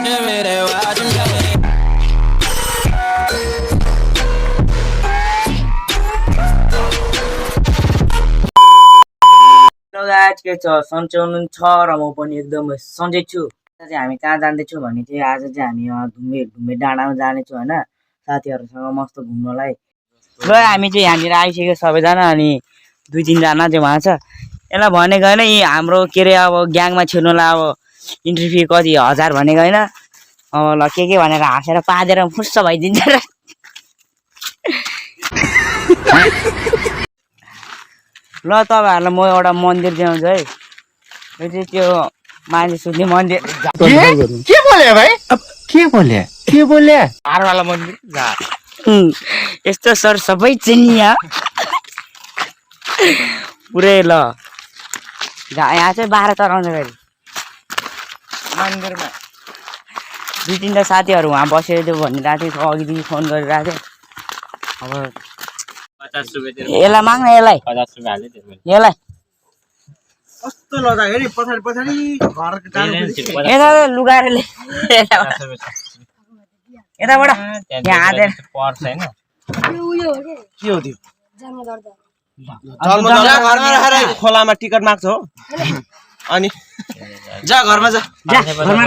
आज के छ सन्चै हुनुहुन्छ र म पनि एकदमै सन्चै छु। आज चाहिँ हामी कहाँ जाँदैछौँ भने चाहिँ आज चाहिँ हामी ढुम्बे डाँडामा जानेछौँ होइन साथीहरूसँग मस्त घुम्नलाई। र हामी चाहिँ यहाँनिर आइसक्यो सबैजना अनि 2-3 जना चाहिँ उहाँ छ। यसलाई भनेको होइन यी हाम्रो के अरे अब ग्याङमा छिर्नुलाई अब इन्ट्री फी कति 1000 भनेको होइन। अब ल के भनेर हाँसेर पादेर फुस्स भइदिन्छ र। ल तपाईँहरूलाई म एउटा मन्दिर देखाउँछु है। यो चाहिँ त्यो मान्छे सुत्ने मन्दिर। के बोले भाइ? के बोले? हारवाला मन्दिर यस्तो सर सबै चिनिया पुरै ल यहाँ चाहिँ 12 चढाउँछ फेरि मन्दिरमा। 2-3 साथीहरू उहाँ बसेर थियो भनिरहेको थियो अघिदेखि फोन गरिरहेको थियो। अब 50 रुपैयाँ यसलाई माग्न यसलाई 50 रुपैयाँ हाल्दै थियो यसलाई कस्तो लड्दाखेरि पछाडि घर यता लुगाएर यताबाट यहाँ हातेर पर्छ हैन के हो त्यो? घरमा राखेर खोलामा टिकट माग्छ हो अनि जा घरमा जा घरमा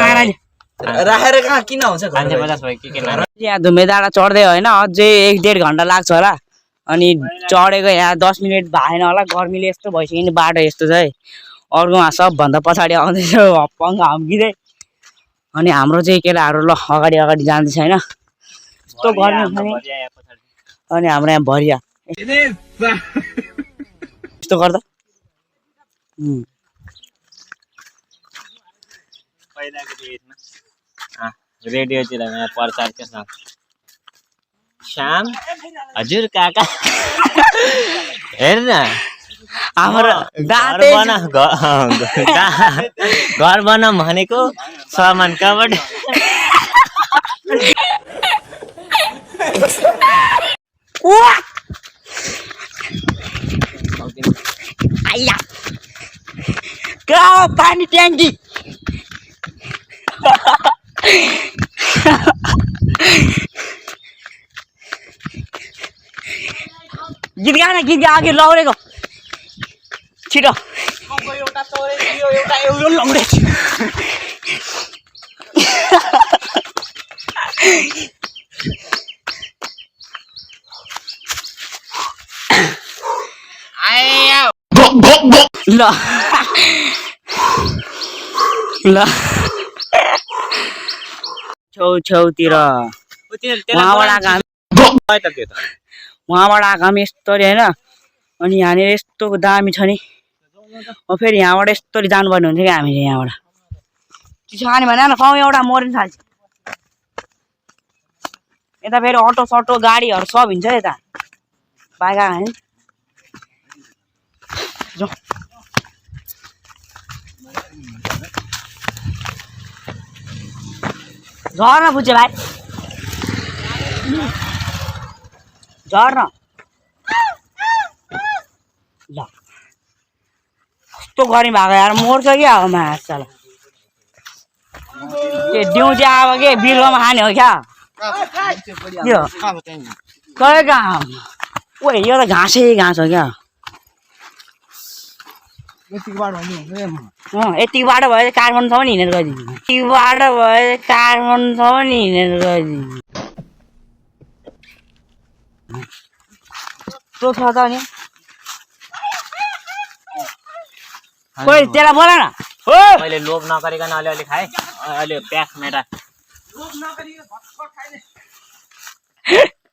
राखेर कहाँ किन हुन्छ? 50 भयो के यहाँ धुम्बे डाँडा चढ्दै होइन अझै 1-1.5 घन्टा लाग्छ होला। अनि चढेको यहाँ 10 मिनट भएन होला। गर्मीले यस्तो भइसक्यो नि बाटो यस्तो छ है। अर्कोमा सबभन्दा पछाडि आउँदैछ पङ्खा हम्किँदै। अनि हाम्रो चाहिँ केटाहरू ल अगाडि जाँदैछ होइन यस्तो गर्मी छ नि। अनि हाम्रो यहाँ भरिया यस्तो गर्दा रेडियोतिर प्रचार के छ श्याम हजुर काका हेर्न हाम्रो घर बनाऊँ भनेको सामान कहाँबाट आइया पानी ट्याङ्की गीत गा अघि लौरेको छिटो लौरे ल छेउतिर उहाँबाट आएको हामी यस्तरी होइन। अनि यहाँनिर यस्तो दामी छ नि। फेरि यहाँबाट यस्तरी जानुपर्ने हुन्छ क्या हामी यहाँबाट चिसो खाने भने न पाउँ एउटा मरिन थाल्छ। यता फेरि अटो सटो गाडीहरू सब हिँड्छ यता बाइक आयो झर्न पुग्छ भाइ झर्न ल कस्तो गर्मी भएको यार मर्छ क्या अब माछालाई के दिउँ चाहिँ अब के बिर्कोमा खाने हो क्या यो खै कहाँ ओ यो त घाँसै घाँस हो क्या। यति बाटो भयो काठमाडौँसम्म हिँडेर गइदिन्छु। यति बाटो भयो काठमाडौँसम्म हिँडेर गइदिन्छु। त्यो छ त नि खोइ त्यसलाई बोला न हो मैले लोभ नगरिकन अलिअलि खाएँ अहिले प्याक मेरा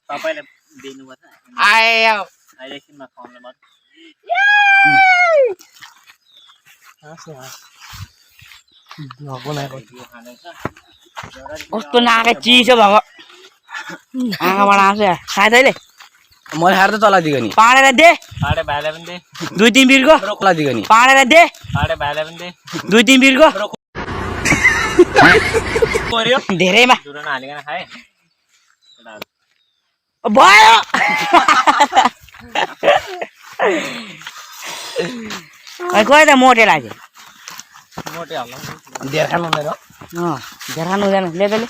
तपाईँले दिनुपर्छ आयो अहिले एकछिनमा खुवाउनु पर्छ। कस्तो नाकै चिसो भएको आँखाबाट आउँछ खाए तैँले मैले खाएर त तला दिएको नि पाडेर दे पाडे भाइलाई पनि दे 2-3 बिर्को तला दिएको नि पाडेर दे पाडे भाइलाई पनि दे 2-3 बिर्को पर्यो धेरैमा जुरो नहालिकन खाएँ भयो खोइ त मोटे लाग्यो मोटे हल्ला धेर खानु हुँदैन घेरान हुँदैन ले तले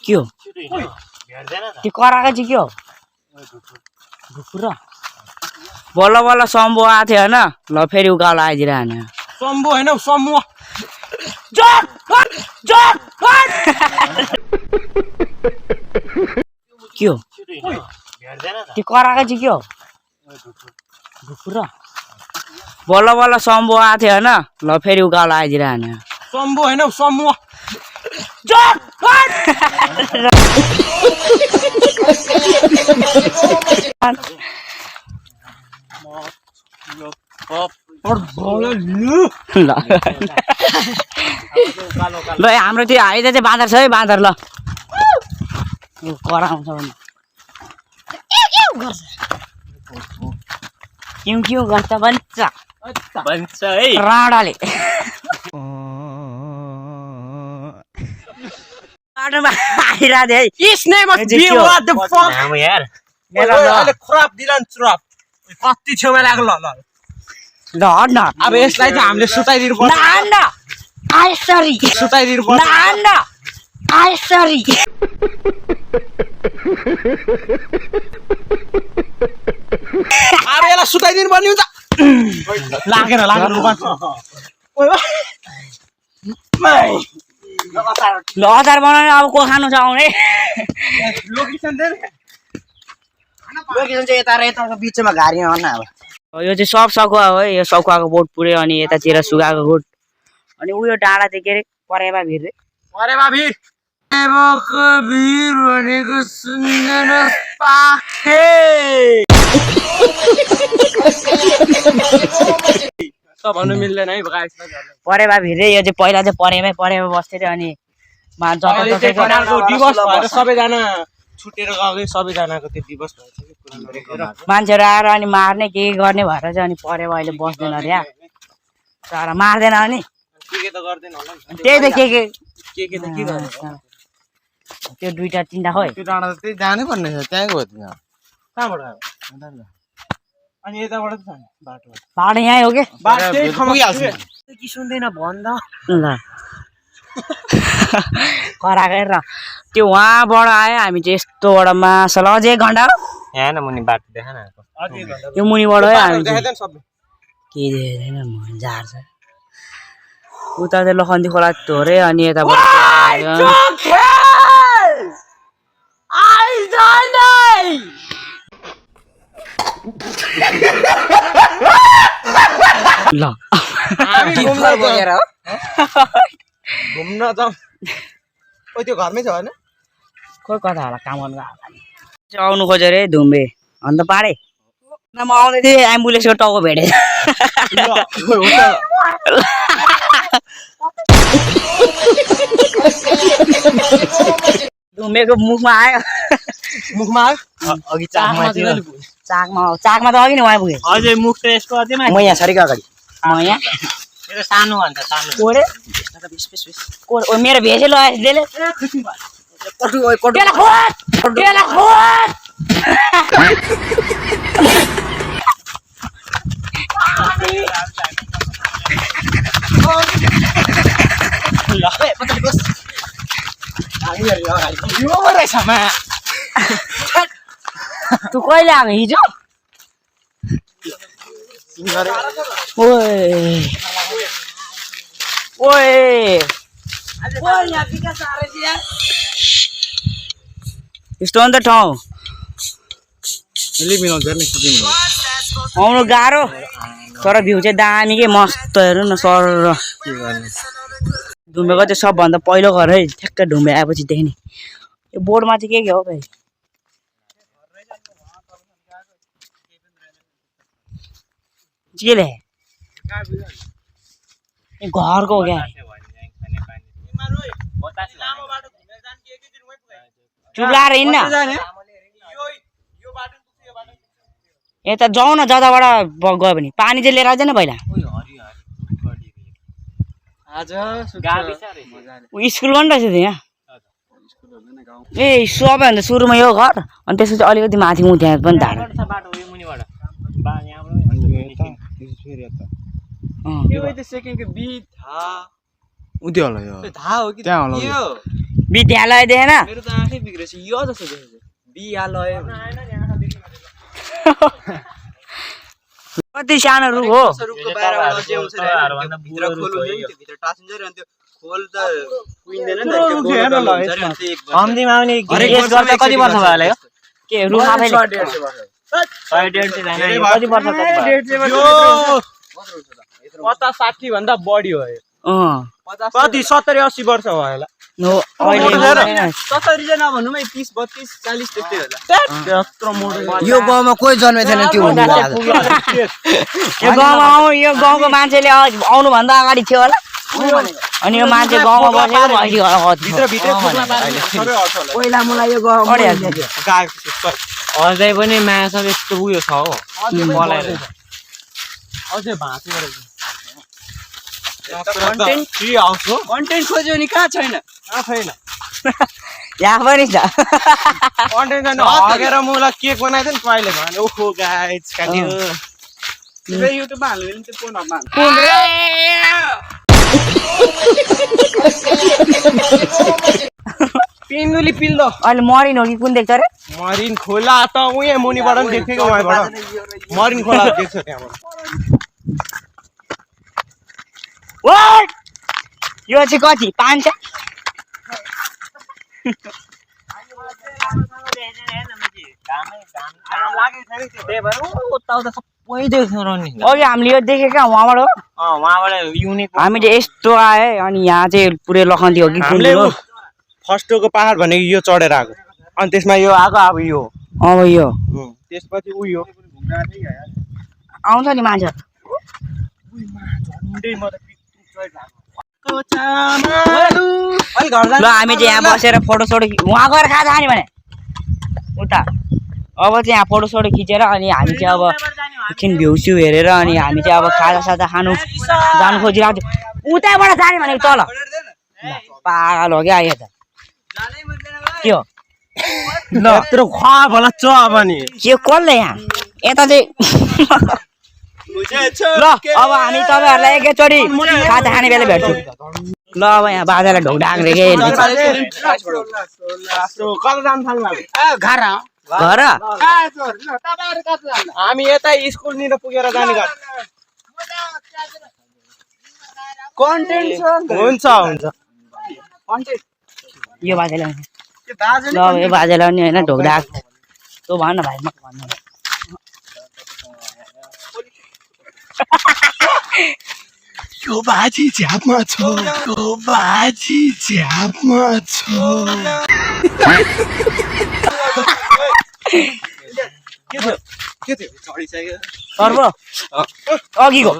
के हो भेट्दैन त त्यो कराएको चाहिँ के हो ढुकुर बल्ल बल्ल सम्बो आएको थियो होइन ल फेरि उकालो आइदिइरहने सम्बो होइन हौ, समूह के हो भेट्दैन त त्यो कराएको चाहिँ के हो ढुकुर बल्ल बल्ल सम्बो आएको थियो होइन ल फेरि उकालो आइदिइरहने सम्बो होइन हौ, समूह ल हाम्रो त्यो हाइदा चाहिँ बाँदर छ है बाँदर ल कराउँछ भने क्यौ गर्छ भन्छ भन्छ है राडाले बाटोमा आइरहेको थियो है His name must Hey, be Jikyo. what the fuck? नाम यार अहिले खराब दिलान चुराप कति छेउमा लाग्यो ल ल ल हट न अब यसलाई चाहिँ हामीले सुताइदिनु पर्छ नान आइ सरी सुताइदिनु पर्छ नान आइ सरी अब यसलाई सुताइदिनु पर्ने हुन्छ लागेर ल अचार बनाउने अब को खानु छ आउने लोकेसन दे लोकेसन चाहिँ यता र यताको बिचमा घारी हो न अब यो चाहिँ सब सकुवा हो है यो सकुवाको बोट पुऱ्यो अनि यतातिर सुगाको बोट अनि उयो डाँडा चाहिँ के अरे परेवा भिर रे अरे बाबी भिर भनेको सुन्दैन पाखे त भन्नु मिल्दैन है गाइस परेवा भिर रे यो चाहिँ पहिला चाहिँ परेवा बस्थ्यो रे अनि अहिले चाहिँ कनालको दिवस भएर सबैजना छुटेर गयो सबैजनाको त्यो दिवस भएछ मान्छेहरू आएर अनि मार्ने के गर्ने भएर चाहिँ अनि परेवा अहिले बस्दैन अरे तर मार्दैन अनि के त गर्दैन होला नि त्यही त के के त के गर्छ त्यो दुईटा तिनटा खोइ त्यो डाँडा त त्यही जानै पर्ने छ त्यहाँको हो त्यो कहाँबाट आयो अनि यताबाट त जाने बाटो बाटो यहीँ हो कि बाटो त्यही ठाउँमा पुगिहाल्छ पुग्यो। कि सुन्दैन भन्दा ल कराएको र त्यो उहाँबाट आयो हामी चाहिँ यस्तोबाट मासल अझै 1 घन्टा यहाँ न मुनि बाटो देखा न यो मुनिबाट है हामी चाहिँ देखाइदिएन सबले के देखेन मजा छ उता चाहिँ लखन्ती खोला धोरे अनि यताबाट ल हामी घुम्न बोकेर हो घुम्न जाउँ ओ त्यो घरमै छ होइन खोइ कता होला काम गर्नु गएको आउनु खोज्यो अरे धुम्बे अन्त पाडे म आउँदै थिएँ एम्बुलेन्सको टाउको भेटेँ धुम्बेको मुखमा आयो मुखमा आयो अघि चाकमा थियो चाकमा त अघि नै उहाँ पुगेँ अझै मुख त यसको अझै म यहाँ छरिक अगाडि म यहाँ यो त सानो भन्छ सानो कोरे कोरे ओ मेरो भेजे लगाएछ त्यसले त्यसलाई खोज त्यसलाई खोज यो पो रहेछ मा तँ कहिले आएको हिजो ओए ओए यस्तो हो नि त ठाउँ आउनु गाह्रो तर भ्यू चाहिँ दामी के मस्त हेर्नु न सर ढुम्बेको चाहिँ सबभन्दा पहिलो घर है ठ्याक्क ढुम्बे आएपछि देख्ने यो बोर्डमा चाहिँ के हो भाइ के ले घरको हो क्या चुप्लाएर हिँड्न यता जाउँ न जताबाट गयो भने पानी चाहिँ लिएर आउँदैन पहिला ऊ स्कुल पनि रहेछ त्यहाँ ए सबैभन्दा सुरुमा यो घर अनि त्यसपछि अलिकति माथि म त्यहाँ पनि धार उति होला यो थाहा हो कि त्यहाँ होला यो विद्यालय देखेन मेरो त आँखै बिग्रेछ यो जस्तो देखेछ बिहालय कति सानो रुख हो रुखको बाहिरबाट ल्याउँछ रे हैन भित्र खोल हुन्छ नि त्यो भित्र टाँसिन्छ रे अनि त्यो खोल त कुइँदैन नि त त्यो कम्तीमा पनि गेस गर्दा कति वर्ष भयो होला यो के रुख आफैले 100-150 जाने कति वर्ष यो 50-60 भन्दा बढी हो यो कति 70-80 वर्ष भयो होला नो अहिले 70 चाहिँ नभन्नु 30-32-40 त्यस्तै होला त्यत्रो मोडो यो गाउँमा कोही जन्मेको थिएन त्यो हुनु यो गाउँको मान्छेले आउनु भन्दा अगाडि थियो होला अनि यो मान्छे गाउँमा बसेको भित्र भित्र खोला पार्ने सबै हट्छ होला पहिला मलाई यो गाउँ अझै पनि माया सब यस्तो उयो छ हो मलाई अझै भाँच्नु गरेको कन्टेन्ट फ्री हाउस हो कन्टेन्ट खोज्यो नि कहाँ छैन छैन यहाँ पनि छ कन्टेन्ट छैन हगेर मलाई केक बनाइदियो नि पहिले भने ओहो गाइस काट्यो तिम्रो युट्युबमा हाल्नु भने त्यो फोनमा पिन्दुली पिल्दो अहिले मरिन हो कि कुन देख्छ रे मरिन खोला त उही मुनिबाट पनि देखेको उहाँबाट मरिन खोला देख्छ त्यहाँबाट वाट यो चाहिँ कति 500 अघि हामीले यो देखेका वहाँबाट हो वहाँबाट युनिक हामीले यस्तो आए अनि यहाँ चाहिँ पुरै लखन्ती हो कि कुन हो फर्स्टको पहाड भनेको यो चढेर आएको अनि त्यसमा यो आएको अब यो अब यो त्यसपछि उयो आउँछ नि मान्छे ल हामी चाहिँ यहाँ बसेर फोटो सोटो वहाँ गएर कहाँ जाने भने उता अब चाहिँ यहाँ फोटो सोटो खिचेर अनि हामी चाहिँ अब एकछिन भ्यू स्यू हेरेर अनि हामी चाहिँ अब खाजा साजा खानु जानु खोजिरहेको थियो उतैबाट जाने भनेको तल पागल हो क्या आयो त के हो ल यत्रो खा भला च अब नि के कसले यहाँ यता चाहिँ ल अब हामी तपाईँहरूलाई एकैचोटि खाजा खाने बेला भेट्छौँ ल अब यहाँ बाजालाई ढोक्ढाक्ने के घर हामी यता स्कुलनिर पुगेर जाने गर्छ कन्टेन्ट हुन्छ हुन्छ यो बाजेलाई ल अब यो बाजेलाई नि होइन ढोक्ढाक तँ भन न भाइ म भन्नु यो बाजी झ्यापमा छ यो बाजी झ्यापमा छ के थियो चढिसक्यो सर्व अघिको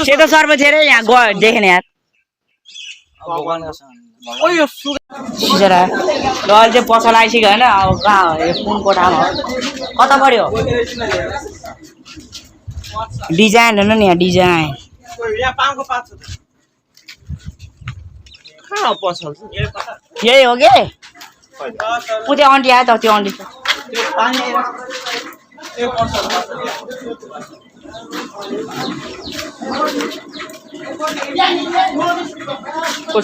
सेतो सर्व थियो अरे यहाँ गयो देखेन यार सिजर आयो ल अहिले चाहिँ पसल आइसक्यो होइन अब कहाँ हो यो कुन कोठामा हो कता पऱ्यो डिजाइन हेर्नु नि यहाँ डिजाइन यही हो कि ऊ त्यो आन्टी आयो त त्यो आन्टी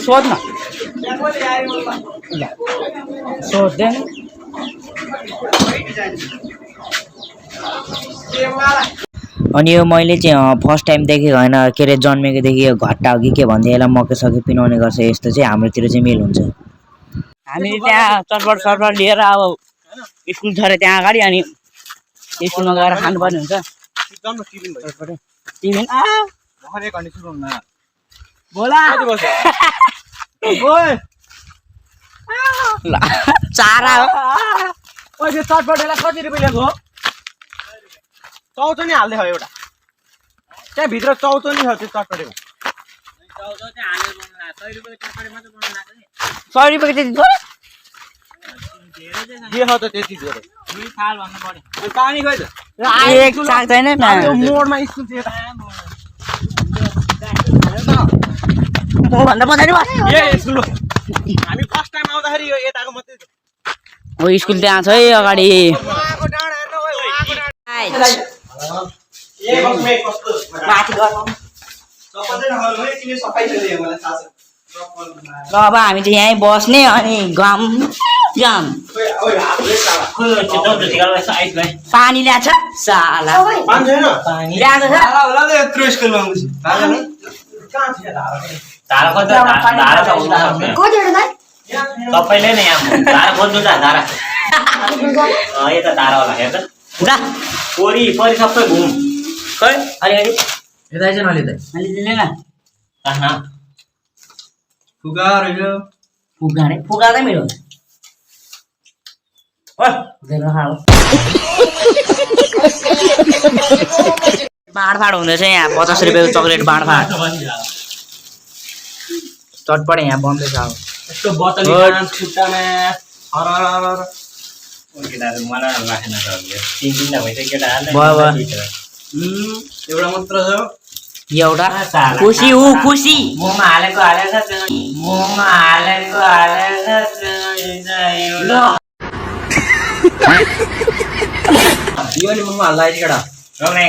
सोध न सोध्दैन अनि यो मैले चाहिँ फर्स्ट टाइम देखेको होइन के अरे जन्मेकोदेखि यो घट्टा हो कि के भन्दै यसलाई मकैसकै पिनाउने गर्छ यस्तो चाहिँ हाम्रोतिर चाहिँ मेल हुन्छ हामीले त्यहाँ चटपट सरपट लिएर अब स्कुल छ त्यहाँ अगाडि अनि स्कुलमा गएर खानुपर्ने हुन्छ चारा हो चटपटेलाई कति रुपियाँ ल्याएको चौचनी हाल्दै हो एउटा त्यहाँ भित्र चौचनी छ त्यो चटपटेको 100 रुपियाँको त्यति थोरै के छ त त्यति धेरै पानी खोइ त एक साग छैन मोडमा स्कुल थियो भन्दा पछाडि बस स्कुल हामी फर्स्ट टाइम आउँदाखेरि यो यताको मात्रै हो स्कुल त्यहाँ छ है अगाडि ल अब हामी चाहिँ यहीँ बस्ने अनि घाम घाम पानी ल्याएको छ साला ल्याएको सबैले नै यहाँ धारा खोज्नु त धारा यता धारा होला हेर त वरिपरि सबै घुम खै अलिकति यता चाहिँ अलि त अलिकति ले न कहाँ फुगा रहेछ फुगा रे फुगा त मेरो बाँडफाँड हुँदैछ यहाँ 50 रुपियाँको चक्लेट बाँडफाँड चटपटे यहाँ बन्दैछ अब यस्तो बतली खुट्टामा केटाहरू मलाई राखेन त 3 भइसक्यो केटाहरूले एउटा मात्र छ एउटा खुसी ऊ खुसी मोमा हालेको यो नि ममा हाल्ला केटा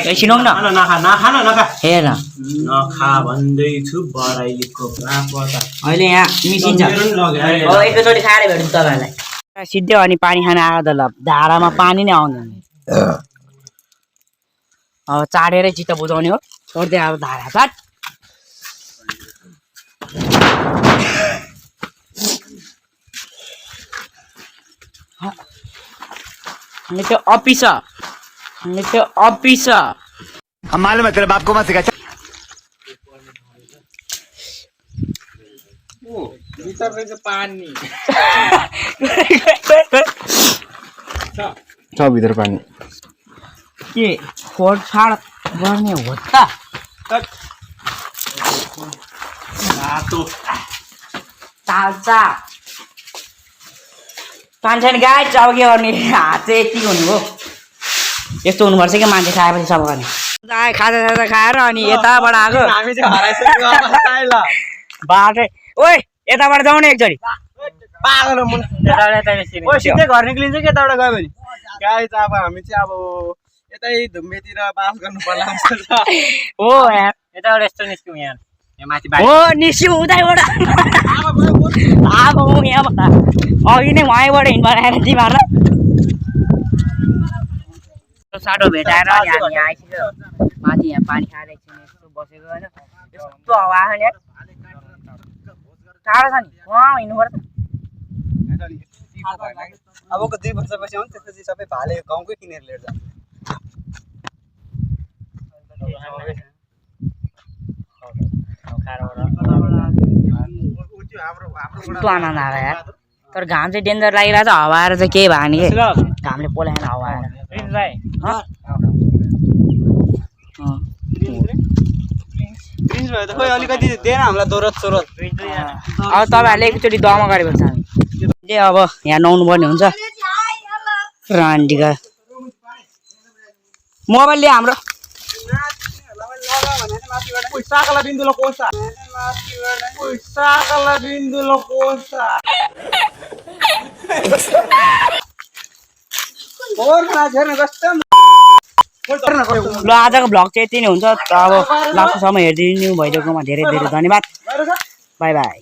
एकछिन न नखा हेर नखा भन्दैछु बराइलीको अहिले यहाँ मिसिन्छ एकैचोटि खाएर भेट्छु तपाईँहरूलाई सिधै अनि पानी खान आएको त ल धारामा पानी नै आउँदैन अब चाडेरै चित्त बुझाउने हो छोड्दै अब धारा फाट त्यो अफिस मालूम है तेरे बाप को मत सिखा भित्र रहेछ पानी छ भित्र पानी के फोडफाड गर्ने हो त ताल्चा पान्छन् गाई अब के गर्ने हात चाहिँ यति हुनुभयो यस्तो हुनुपर्छ कि मान्छे खाएपछि सब गर्ने खाजा खाएर अनि यताबाट आएको हामी चाहिँ हराइसक्यो बाटै ओइ यताबाट जाउँ न एकचोटि पागल मुन सिधै घर निक्लिन्छ कि यताबाट गयो भने गाई चाहिँ अब हामी चाहिँ अब यतै धुम्बेतिर बास गर्नु पर्ला जस्तो छ हो यार यताबाट यस्तो निस्क्यौँ यहाँ माथि हो निस्क्यौँ उतैबाट अब म यहाँबाट अघि नै वहीँबाट हिँड्नु तिमीहरूलाई साटो भेटाएर अनि हामी यहाँ आइसक्यो माथि यहाँ पानी खाएर एकछिन यस्तो बसेको होइन यस्तो हावा आयो नि टाढो छ नि वहाँ हिँड्नु पर्छ अबको 2 वर्षपछि हो त्यसपछि सबै भाले गाउँकै किनेर लिएर जान्छ कस्तो आनन्द आयो यार तर घाम चाहिँ डेन्जर लागिरहेको छ हावा आएर चाहिँ केही भएन कि घामले पोलाएन हावा आएर खोइ अलिकति दिएन हामीलाई दोरत सोरत अब तपाईँहरूले एकचोटि दमा गरेको छ हामीले अब यहाँ नुहाउनु पर्ने हुन्छ रान्डीका मोबाइलले हाम्रो साकला बिन्दुलो कोसा ल आजको भ्लग चाहिँ यति नै हुन्छ अब लास्टसम्म हेरिदिनु भइदिएकोमा धेरै धेरै धन्यवाद बाई बाई